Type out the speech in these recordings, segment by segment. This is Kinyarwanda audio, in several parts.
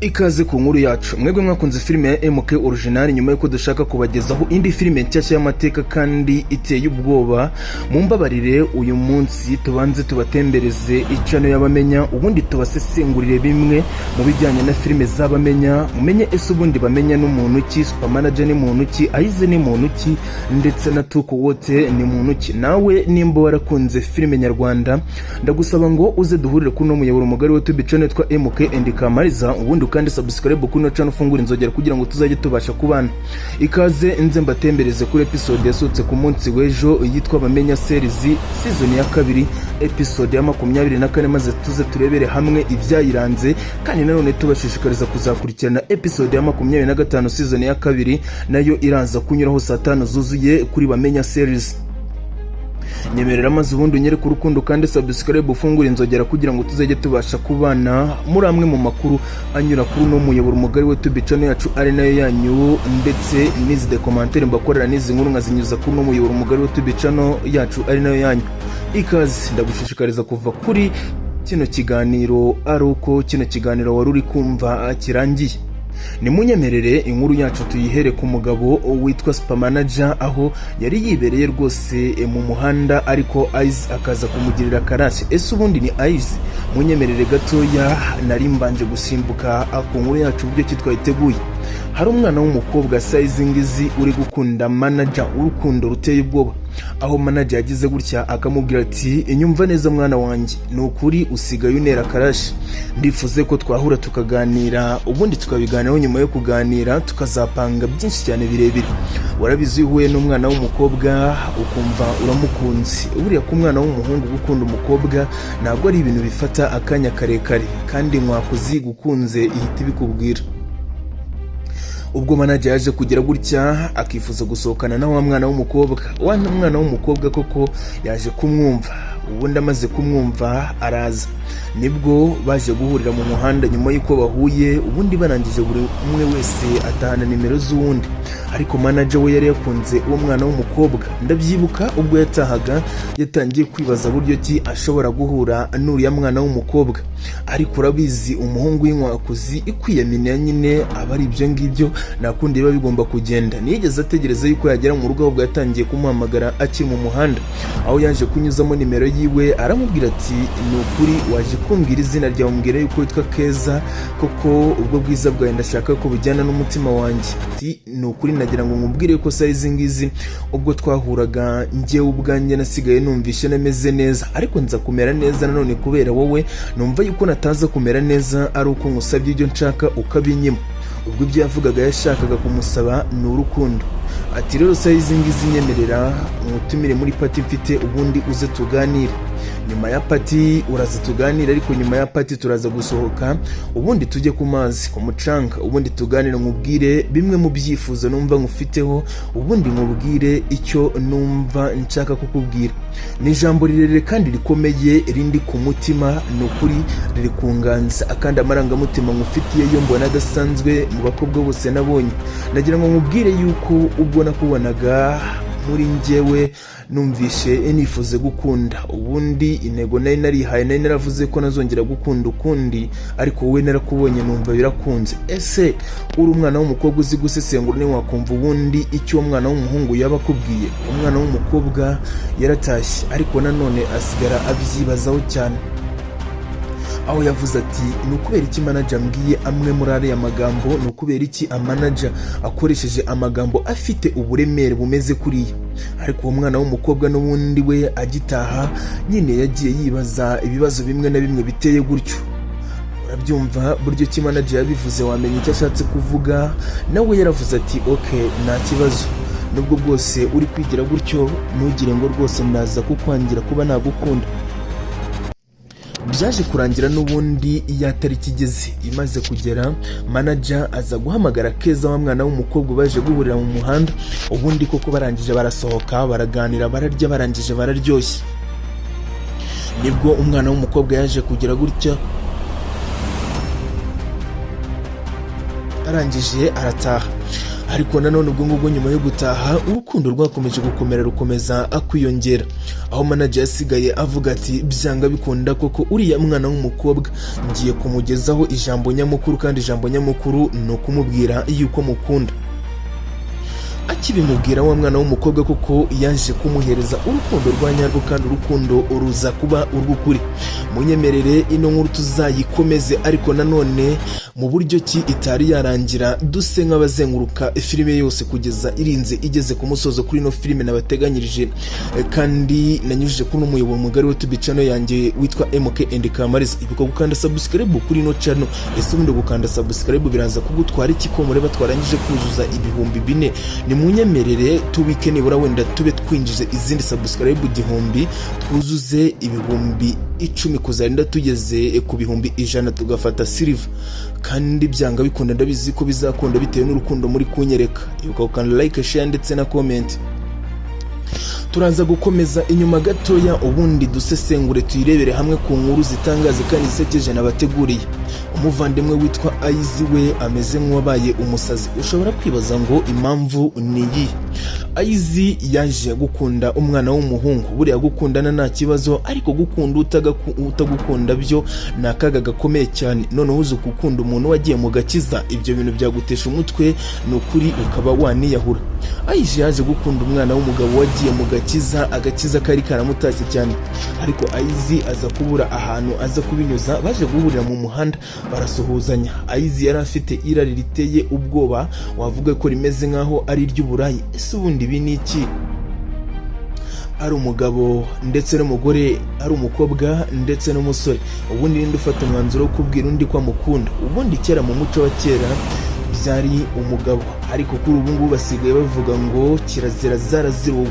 Ikaze ku nkuru yacu, mwebwe mwakunze filime ya MK Original. Nyuma y'uko dushaka kubagezaho indi filime nshyashya y'amateka kandi iteye ubwoba, mumbabarire uyu munsi tubanze tubatembereze icano y'Abamenya, ubundi tubasesengurire bimwe mu bijyanye na filime z'Abamenya, mumenye ese ubundi Bamenya n'umuntu ki, Supermanager ni muntu ki, Ayize ni muntu ki, ndetse na Tuko Wote ni muntu ki. Nawe nimba warakunze filime nyarwanda, ndagusaba ngo uze duhurire kuri uno muyoboro mugari wa YouTube channel yitwa MK and Kamariza, ubundi kandi subscribe kuri ino channel, ufungure inzogera kugira ngo tuzajye tubasha kubana. Ikaze nze mbatembereze kuri episode yasohotse ku munsi w'ejo yitwa Bamenya Series season ya kabiri, episode ya 24, maze tuze turebere hamwe ibyayiranze, kandi nanone tubashishikariza kuzakurikirana episode ya 25 season ya kabiri, nayo iraza kunyuraho saa 5 zuzuye kuri Bamenya Series. Nyemerera maze ubundi unyereke urukundo kandi subscribe, ufungure inzogera kugira ngo tuzajye tubasha kubana muri amwe mu makuru anyura kuri uno muyoboro mugari wa YouTube channel yacu ari nayo yanyu, ndetse n'izi documentaire mbakorera n'izi nkuru nkazinyuza kuri uno muyoboro mugari wa YouTube channel yacu ari nayo yanyu. Ikaze, ndagushishikariza kuva kuri kino kiganiro ari uko kino kiganiro wari uri kumva kirangiye. Nimunyemerere inkuru yacu tuyihere ku mugabo witwa Supermanager, aho yari yibereye rwose mu muhanda, ariko Ice akaza kumugirira crush. Ese ubundi ni Ice? Munyemerere gatoya, nari mbanje gusimbuka ku nkuru yacu uburyo ki twayiteguye. Hari umwana w'umukobwa sayizingizi uri gukunda manager urukundo ruteye ubwoba, aho manager yagize gutya akamubwira ati: "Inyumva neza mwana wanjye, ni ukuri usigaye untera crush, ndifuze ko twahura tukaganira, ubundi tukabiganiraho, nyuma yo kuganira tukazapanga byinshi cyane birebire." Warabizi, iyo uhuye n'umwana w'umukobwa ukumva uramukunze, buriya ko umwana w'umuhungu gukunda umukobwa ntabwo ari ibintu bifata akanya karekare, kandi mwakuzi gukunze ihita ibikubwira. Ubwo manager yaje kugira gutya akifuza gusohokana na wa mwana w'umukobwa. Wa mwana w'umukobwa koko yaje kumwumva, ubundi amaze kumwumva araza, nibwo baje guhurira mu muhanda. Nyuma y'uko bahuye, ubundi barangije buri umwe wese atahana nimero z'uwundi, ariko manager we yari yakunze uwo mwana w'umukobwa. Ndabyibuka ubwo yatahaga yatangiye kwibaza buryo ki ashobora guhura n'uriya mwana w'umukobwa, ariko urabizi umuhungu w'inkwakuzi ikwiyaminiya nyine aba ari ibyo ngibyo, nta kundi biba bigomba kugenda. Ntiyigeze ategereza yuko yagera mu rugo, ahubwo yatangiye kumuhamagara akiri mu muhanda, aho yaje kunyuzamo nimero yiwe, aramubwira ati: "Ni ukuri waje kumbwira izina ryawe, umbwira yuko witwa Keza, koko ubwo bwiza bwawe ndashaka ko bujyana n'umutima wanjye." Ati: "Ni ukuri nagira ngo nkubwire ko saa izi ngizi ubwo twahuraga njyewe ubwanjye nasigaye numvishe nameze neza, ariko nza kumera neza nanone kubera wowe. Numva yuko nataza kumera neza ari uko nkusabye ibyo nshaka ukabinyima." Ubwo ibyo yavugaga yashakaga kumusaba ni urukundo. Ati: "Rero saa izi ngizi nyemerera umutumire muri party mfite, ubundi uze tuganire. Nyuma ya party uraza tuganire, ariko nyuma ya party turaza gusohoka, ubundi tujye ku mazi, ku mucanga, ubundi tuganire, nkubwire bimwe mu byifuzo numva nkufiteho, ubundi nkubwire icyo numva nshaka kukubwira. Ni ijambo rirerire kandi rikomeye rindi ku mutima, ni ukuri riri kunganza, akandi amarangamutima nkufitiye yo mbona adasanzwe mu bakobwa bose nabonye. Nagira ngo nkubwire yuko ubwo nakubonaga muri njyewe numvishe nifuze gukunda. Ubundi intego nari narihaye, nari naravuze ko nazongera gukunda ukundi, ariko wowe narakubonye numva birakunze. Ese uri umwana w'umukobwa uzi gusesengura, ntiwakumva ubundi icyo uwo mwana w'umuhungu yaba akubwiye?" Umwana w'umukobwa yaratashye, ariko nanone asigara abyibazaho cyane, aho yavuze ati: "Ni ukubera iki manager ambwiye amwe muri ariya magambo? Ni ukubera iki amanager akoresheje amagambo afite uburemere bumeze kuriya?" Ariko uwo mwana w'umukobwa n'ubundi we agitaha nyine yagiye yibaza ibibazo bimwe na bimwe biteye gutyo. Urabyumva buryo ki manager yabivuze, wamenya icyo ashatse kuvuga. Nawe yaravuze ati: "Ok, nta kibazo, nubwo bwose uri kwigira gutyo, ntugire ngo rwose ndaza kukwangira kuba nagukunda." Byaje kurangira n'ubundi ya tariki igeze. Imaze kugera, manager aza guhamagara Keza, wa mwana w'umukobwa baje guhurira mu muhanda, ubundi koko barangije barasohoka, baraganira, bararya, barangije bararyoshye. Nibwo umwana w'umukobwa yaje kugira gutya, arangije arataha. Ariko nanone ubwo ngubwo nyuma yo gutaha, urukundo rwakomeje gukomera, rukomeza kwiyongera, aho manager yasigaye avuga ati: "Byanga bikunda koko uriya mwana w'umukobwa ngiye kumugezaho ijambo nyamukuru, kandi ijambo nyamukuru ni ukumubwira yuko mukunda." Akibimubwira, wa mwana w'umukobwa koko yaje kumuhereza urukundo rwa nyarwo, kandi urukundo ruza kuba urw'ukuri. Munyemerere ino nkuru tuzayikomeze, ariko nanone mu buryo ki itari yarangira, duse nk'abazenguruka filime yose kugeza irinze igeze ku musozo. Kuri ino filime nabateganyirije, kandi nanyujije kuri umuyoboro mugari wa YouTube channel yanjye witwa MK and Kamariza. Ibuka gukanda subscribe kuri ino channel. Ese ubundi gukanda subscribe biraza kugutwara iki, ko mureba twarangije kuzuza 4000? Ni munyemerere tubike nibura wenda tube twinjize izindi subscribe 1000, twuzuze 10,000, kuzarinda tugeze ku 100,000, tugafata silver. Kandi byanga bikunda ndabizi ko bizakunda bitewe n'urukundo muri kunyereka. Ibuka gukanda like, share ndetse na comment. Turaza gukomeza inyuma gatoya, ubundi dusesengure, tuyirebere hamwe ku nkuru zitangaza kandi zisekeje nabateguriye. Umuvandimwe witwa Ayizi we ameze nk'uwabaye umusazi. Ushobora kwibaza ngo impamvu ni iyihe? Ayizi yaje gukunda umwana w'umuhungu. Buriya gukundana nta kibazo, ariko gukunda utagukunda byo ni akaga gakomeye cyane. Noneho uzi gukunda umuntu wagiye mu gakiza? Ibyo bintu byagutesha umutwe, ni ukuri, ukaba waniyahura. Ayizi yaje gukunda umwana w'umugabo wagiye mu gakiza, agakiza kari karamutashye cyane, ariko Ayizi aza kubura ahantu aza kubinyuza. Baje guhurira mu muhanda, barasuhuzanya. Ayizi yari afite irari riteye ubwoba, wavuga ko rimeze nk'aho ari iry'uburayi. Ese ubundi ibi ni iki? Ari umugabo ndetse n'umugore, ari umukobwa ndetse n'umusore, ubundi ninde ufata umwanzuro wo kubwira undi ko amukunda? Ubundi kera, mu muco wa kera, byari umugabo, ariko kuri ubu ngubu basigaye bavuga ngo kirazira zaraziruwe.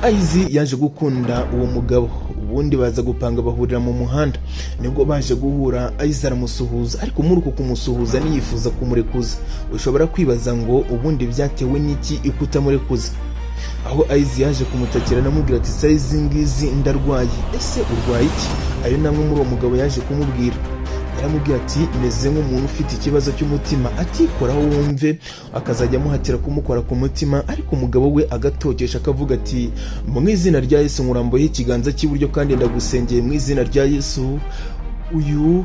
Ayizi yaje gukunda uwo mugabo, ubundi baza gupanga bahurira mu muhanda. Nibwo baje guhura, Ayizi aramusuhuza, ariko muri uko kumusuhuza ntiyifuza kumurekuza. Ushobora kwibaza ngo ubundi byatewe n'iki ikutamurekuza? Aho Ayizi yaje kumutakira, anamubwira ati: "Sayizi ngizi ndarwaye." "Ese urwaye iki?" Ayo namwe muri uwo mugabo yaje kumubwira, yaramubwira ati: "Meze nk'umuntu ufite ikibazo cy'umutima." Atikoraho wumve, akazajya amuhatira kumukora ku mutima, ariko umugabo we agatokesha, akavuga ati: "Mu izina rya Yesu nkurambuyeho ikiganza cy'iburyo, kandi ndagusengeye mu izina rya Yesu. Uyu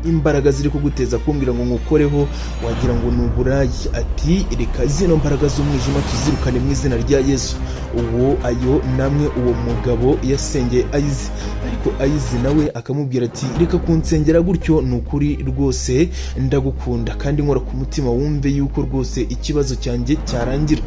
imbaraga ziri kuguteza kumbwira ngo nkukoreho wagira ngo ni uburayi." Ati: "Reka zino mbaraga z'umwijima tuzirukane mu izina rya Yesu." Uwo ayo namwe uwo mugabo yasengeye Ayizi, ariko Ayizi nawe akamubwira ati: "Reka kunsengera gutyo, ni ukuri rwose ndagukunda, kandi nkora ku mutima wumve yuko rwose ikibazo cyanjye cyarangira."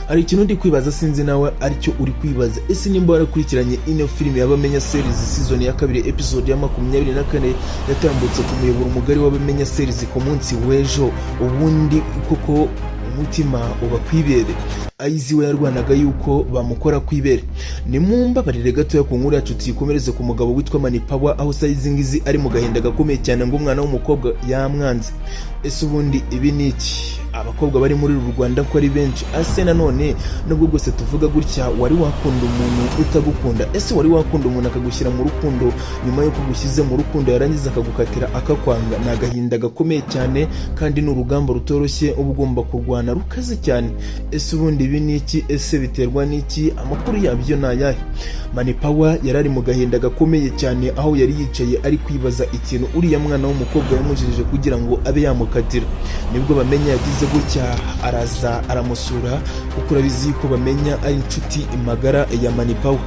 Hari ikintu ndi kwibaza, sinzi nawe aricyo uri kwibaza. Ese nimba warakurikiranye ino filime y'Abamenya series season ya kabiri, episode ya 24 yatambutse ku muyoboro mugari w'Abamenya series ku munsi w'ejo, ubundi koko umutima uba kwibere? Ayizi we yarwanaga yuko bamukora kwibere. Ni mumbabarire gatoya ku nkuru yacu tuyikomereze ku mugabo witwa Manipawa, aho sayizi ngizi ari mu gahinda gakomeye cyane ngo umwana w'umukobwa yamwanze. Ese ubundi ibi ni iki? Abakobwa bari muri uru Rwanda ko ari benshi, ase nanone nubwo bwose tuvuga gutya, wari wakunda umuntu utagukunda? Ese wari wakunda umuntu akagushyira mu rukundo, nyuma y'uko agushyize mu rukundo yarangiza akagukatira akakwanga? Ni agahinda gakomeye cyane, kandi ni urugamba rutoroshye uba ugomba kurwana rukaze cyane. Ese ubundi ibi ni iki? Ese biterwa n'iki? Amakuru yabyo ni ayahe? Manipawa yari ari mu gahinda gakomeye cyane, aho yari yicaye ari kwibaza ikintu uriya mwana w'umukobwa yamujijije kugira ngo abe yamukatira. Nibwo Bamenya yagize gutya araza aramusura, kuko urabizi ko Bamenya ari inshuti magara ya Manipawa.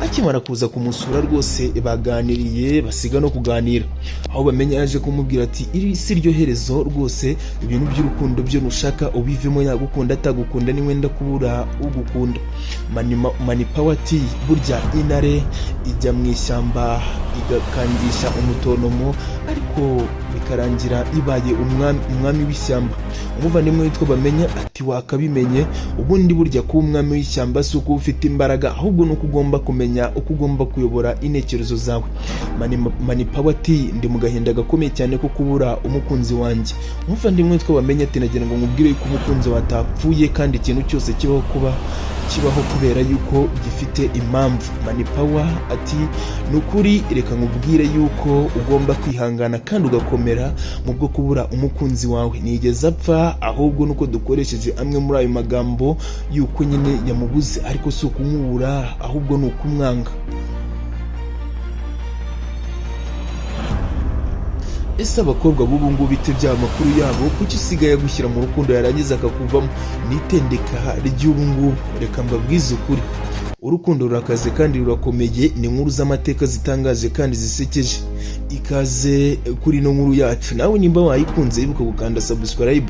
Akimara kuza kumusura rwose baganiriye, basiga no kuganira, aho Bamenya yaje kumubwira ati: "Iri si ryo herezo rwose, ibintu by'urukundo byo nushaka ubivemo, yagukunda atagukunda niwenda kubura ugukunda." Manipawa ati: "Burya intare ijya mu ishyamba igakangisha umutonomo, ariko bikarangira ibaye umwami w'ishyamba." Umuvandimwe witwa Bamenya ati: "Wakabimenye, ubundi burya kuba umwami w'ishyamba si uko uba ufite imbaraga, ahubwo ni uko ugomba kumenya uko ugomba kuyobora intekerezo zawe." Manipawa ati: "Ndi mu gahinda gakomeye cyane ko kubura umukunzi wanjye." Umuvandimwe witwa Bamenya ati: "Nagira ngo nkubwire yuko umukunzi wawe atapfuye, kandi ikintu cyose kibaho kuba Kibaho kubera yuko gifite impamvu. Manipawa ati: "Ni ukuri, reka nkubwire yuko ugomba kwihangana kandi ugakomera mu bwo kubura umukunzi wawe. Nigeze apfa, ahubwo nuko dukoresheje amwe muri ayo magambo yuko nyine yamubuze, ariko si ukumubura, ahubwo ni ukumwanga." Ese abakobwa b'ubu ngubu bite bya makuru yabo? Kuki usigaye agushyira mu rukundo yarangiza akakuvamo? Nitendeka ry'ubu ngubu. Reka mbabwize ukuri, urukundo rurakaze kandi rurakomeye. Ni inkuru z'amateka zitangaje kandi zisekeje. Ikaze kuri ino nkuru yacu. Nawe nimba wayikunze, ibuka gukanda subscribe.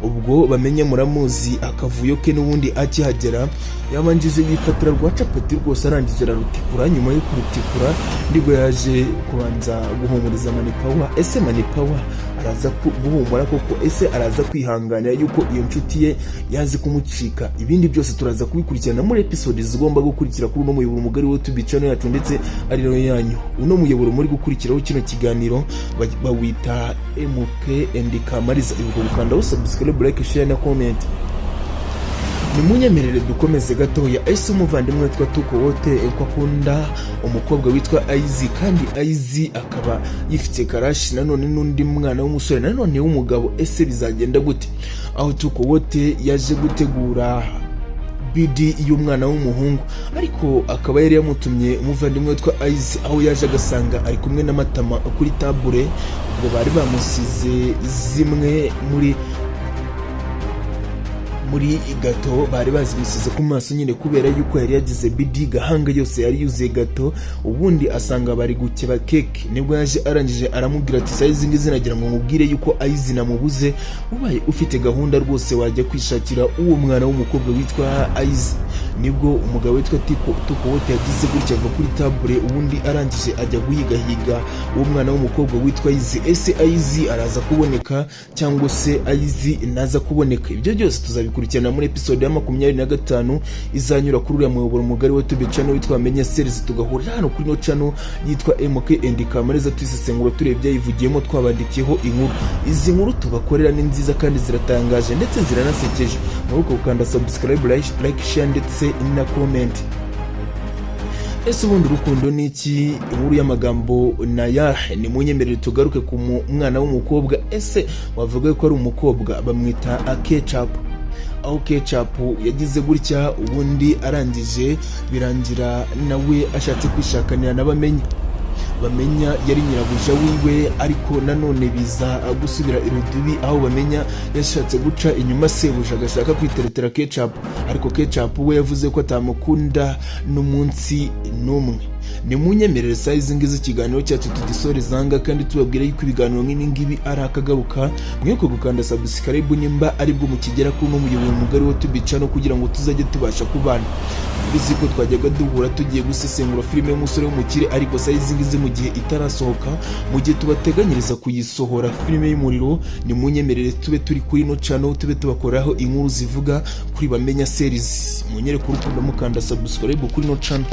Ubwo bamenye muramuzi akavuyo ke. N'ubundi akihagera yabanjije yifatira rwa capati rwose, arangije ararutikura. Nyuma yo kurutikura nibwo yaje kubanza guhumuriza Manipawa. Ese Manipawa araza guhumura koko? Ese araza kwihanganira yuko iyo nshuti ye yazi kumucika? Ibindi byose turaza kubikurikirana muri episode zigomba gukurikira kuri uno muyoboro mugari wa YouTube channel yacu, ndetse ari nayo yanyu. Uno muyoboro muri gukurikiraho kino kiganiro bawita MK and Kamariza. Ibuka gukandaho subscribe, like, share na comment. Nimunyemerere dukomeze gatoya. Ese umuvandimwe witwa Tuko Wote ko akunda umukobwa witwa Aizi, kandi Aizi akaba yifitiye crush nanone n'undi mwana w'umusore nanone w'umugabo, ese bizagenda gute? Aho Tuko Wote yaje gutegura birthday y'umwana w'umuhungu, ariko akaba yari yamutumye umuvandimwe witwa Aizi, aho yaje agasanga ari kumwe na Matama kuri tabure. Ubwo bari bamusize zimwe muri gâteau, bari bazimusize ku maso nyine, kubera yuko yari yagize birthday, gahanga yose yari yuzuye gâteau. Ubundi asanga bari gukeba keke. Nibwo yaje arangije aramubwira ati: "Saa izi ngizi nagira ngo nkubwire yuko Ayizi namubuze. Ubaye ufite gahunda rwose wajya kwishakira uwo mwana w'umukobwa witwa Ayizi." Nibwo umugabo witwa Tiko Tukowote yagize gutya ava kuri tabure, ubundi arangije ajya guhigahiga uwo mwana w'umukobwa witwa Ayizi. Ese Ayizi araza kuboneka cyangwa se Ayizi ntaza kuboneka? Ibyo byose tuzabikurikirana muri episode ya 25 izanyura kuri uriya muyoboro mugari wa YouTube channel witwa Menya Series, tugahurira hano kuri no channel yitwa MK and Kamariza, tuyisesengura, tureba ibyayivugiyemo, twabandikiyeho inkuru. Izi nkuru tubakorera ni nziza kandi ziratangaje ndetse ziranasekeje. Muri uko gukanda subscribe, like, share ndetse na comment. Ese ubundi urukundo ni iki? Inkuru y'amagambo na yahe? Nimunyemerere tugaruke ku mwana w'umukobwa. Ese wavuga ko ari umukobwa? Bamwita Akecapu. Aho Kecapu yagize gutya, ubundi arangije birangira nawe ashatse kwishakanira n'abamenya. Bamenya yari nyirabuja wiwe, ariko nanone biza gusubira irudubi, aho bamenya yashatse guca inyuma sebuja agashaka kwiteretera Kecapu, ariko Kecapu we yavuze ko atamukunda n'umunsi n'umwe. Nimunyemerere saa izi ngizi ikiganiro cyacu tugisoreza aha ngaha, kandi tubabwira yuko ibiganiro nk'ibi ngibi ari akagaruka. Mwibuke gukanda subscribe nimba aribwo mukigera kuri uno muyoboro mugari wa YouTube channel, kugira ngo tuzajye tubasha kubana. Bizi ko twajyaga duhura tugiye gusesengura filime y'umusore w'umukire, ariko saa izi ngizi mu gihe itarasohoka, mu gihe tubateganyiriza kuyisohora, filime y'umuriro, nimunyemerere tube turi kuri ino channel, tube tubakoraho inkuru zivuga kuri Bamenya Series. Munyereke urukundo mukanda subscribe kuri ino channel.